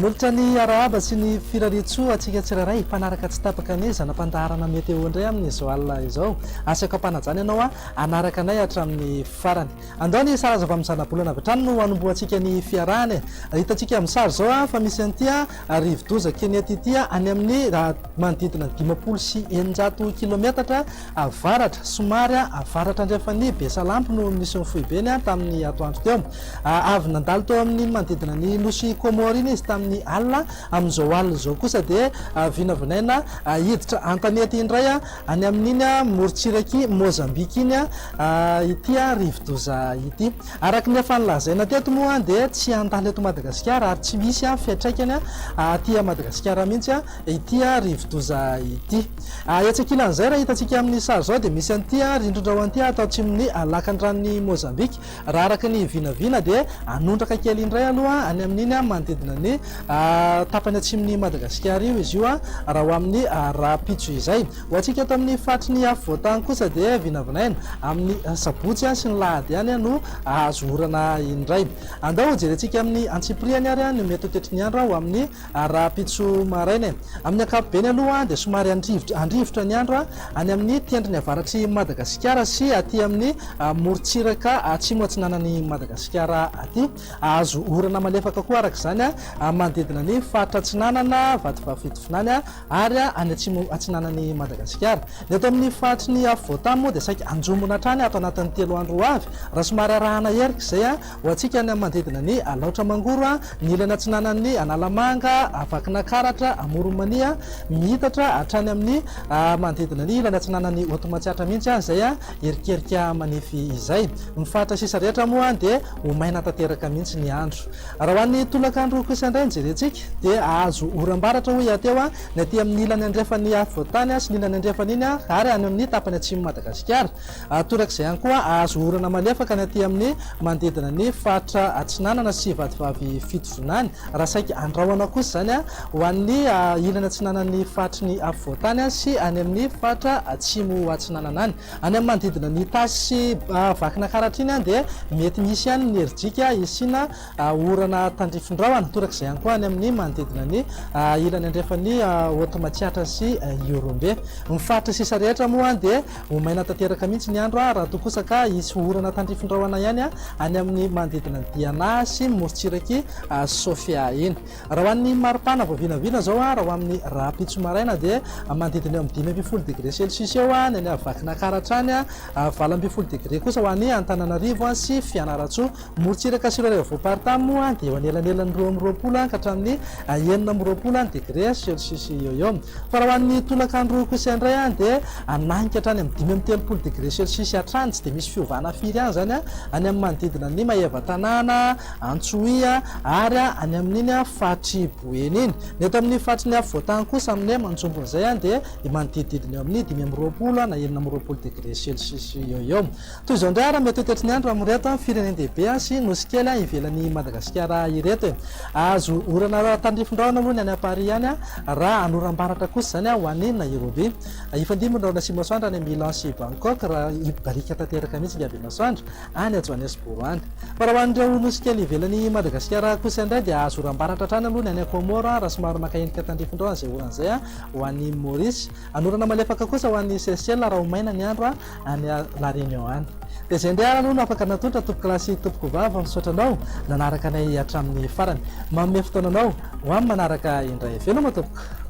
Manolotra ny arahaba sy ny firariantsoa antsika tsirairay mpanaraka tsy tapaka ny zana-pandaharana Météo indray amin'izao alina izao. Asako am-panajana ianao hanaraka anay hatramin'ny farany. Andao ny sary azo avy amin'ny zana-bolana avy hatrany no hanombohantsika ny fiarahana e. Hitantsika amin'ny sary izao fa misy an'ity rivodoza Kenneth ity any amin'ny manodidina ny 650 kilometatra avaratra, somary avaratra andrefan'i Besalampy no nisy ny foibeny tamin'ny atoandro teo. Avy nandalo teo amin'iny manodidina ny nosy Comores iny izy tamin'ny alina, amin'izao alina izao kosa dia vinavinaina hiditra an-tanety indray any amin'iny morontsirak'i Mozambique iny ity rivodoza ity. Araka ny efa nolazaina teto moa dia tsy handalo eto Madagasikara ary tsy misy fiantraikany aty Madagasikara mihitsy ity rivodoza ity. Etsy ankilan'izay raha hitantsika amin'ny sary izao dia misy an'ity rindrin-drahona ity ato atsimon'ny lakandranon'i Mozambique. Raha araka ny vinavina dia hanondraka kely indray aloha any amin'iny manodidina ny tapany atsimon'i Madagasikara io izy io raha ho amin'ny rahampitso izay. Ho antsika eto amin'ny faritry ny afovoantany kosa dia vinavinaina amin'ny sabotsy sy ny lahady ihany no hahazo orana indray. Andao hojerentsika amin'ny antsipiriany ary ny mety ho toetry ny andro ho amin'ny rahampitso maraina e. Amin'ny ankapobeny aloha dia somary handrivotra ny andro any amin'ny tendrony avaratr'i Madagasikara sy aty amin'ny morontsiraka atsimo atsinanan'i Madagasikara aty. Hahazo orana malefaka koa araka izany manodidina ny faritra atsinanana, Vatovavy Fitovinany ary any atsimo atsinanan'i Madagasikara. Ny eto amin'ny faritry ny afovoantany moa dia saika hanjombona hatrany ato anatin'ny 3 andro ho avy, raha somary arahana herika izay ho antsika any amin'ny manodidina ny Alaotra Mangoro, ny ilany atsinanan'ny Analamanga, Vakinankaratra, Amoron'i Mania, miitatra hatrany amin'ny manodidina ny ilany atsinanan'ny Haute Matsiatra mihitsy izay erikerika manify izay. Ny faritra sisa rehetra moa dia ho maina tanteraka mihitsy ny andro. Raha ho an'ny tolakandro kosa indray no jerentsika dia hahazo oram-baratra hoy aho teo ny aty amin'ny ilany andrefan'ny afovoantany sy ny ilany andrefana iny ary any amin'ny tapany atsimon'i Madagasikara. Torak'izay ihany koa hahazo orana malefaka ny aty amin'ny manodidina ny faritra atsinanana sy Vatovavy Fitovinany. Raha saika andrahona kosa izany ho an'ny ilany atsinanan'ny faritry ny afovoantany sy any amin'ny faritra atsimo atsinanana any. Any amin'ny manodidina ny Itasy sy Vakinankaratra iny dia mety misy ihany ny herijika hisiana orana tandrifin-drahona. Torak'izay ihany koa any amin'ny manodidina ny ilany andrefan'ny Haute Matsiatra sy Ihorombe. Ny faritra sisa rehetra moa dia ho maina tanteraka mihitsy ny andro raha toa kosa ka hisy orana tandrifin-drahona ihany any amin'ny manodidina ny Diana sy ny morontsirak'i Sofia iny. Raha ho an'ny maripana vao vinavina izao, raha ho amin'ny rahampitso maraina dia manodidina eo amin'ny 15 degré celsius eo ny any Vakinankaratra any, 18 degré kosa ho an'i Antananarivo sy Fianarantsoa. Morontsiraka sy ireo voaparitany moa dia eo anelanelan'ny 22 ka hatramin'ny 26 degré celsius eo eo. Fa raha ho an'ny tolakandro kosa indray dia hananika hatrany amin'ny 35 degré celsius hatrany, tsy dia misy fiovana firy ihany izany any amin'ny manodidina ny Maevatanàna, Antsohihy ary any amin'iny faritr'i Boeny iny. Ny eto amin'ny faritry ny afovoantany kosa amin'ny manjombon'izay dia manodidididina eo amin'ny 25 na 26 degré celsius eo eo. Toy izao indray ary mety ho toetry ny andro amin'ireto firenen-dehibe sy nosy kely ivelan'i Madagasikara ireto e. Azo orana tandrifin-drahona aloha ny any Paris any raha hanoram-baratra kosa izany ho any Nairobi. Hifandimby ny rahona sy masoandro any Milan sy Bangkok raha hibaliaka tanteraka mihitsy ny habe-masoandro any Johannesburg any. Fa raha ho an'ireo nosy kely ivelan'i Madagasikara kosa indray dia azo oram-baratra hatrany aloha ny any Comores raha somary maka endrika tandrifin-drahona izay orana izay ho any Maurice. Hanorana malefaka kosa ho an'i Seychelles raha ho maina ny andro any La Réunion any. Dia izay indray ary aloha no afaka natolotra tompokolahy sy tompokovavy fa misaotra anao nanaraka anay hatramin'ny farany. Manome fotoana anao ho amin'ny manaraka indray. Veloma tompoko.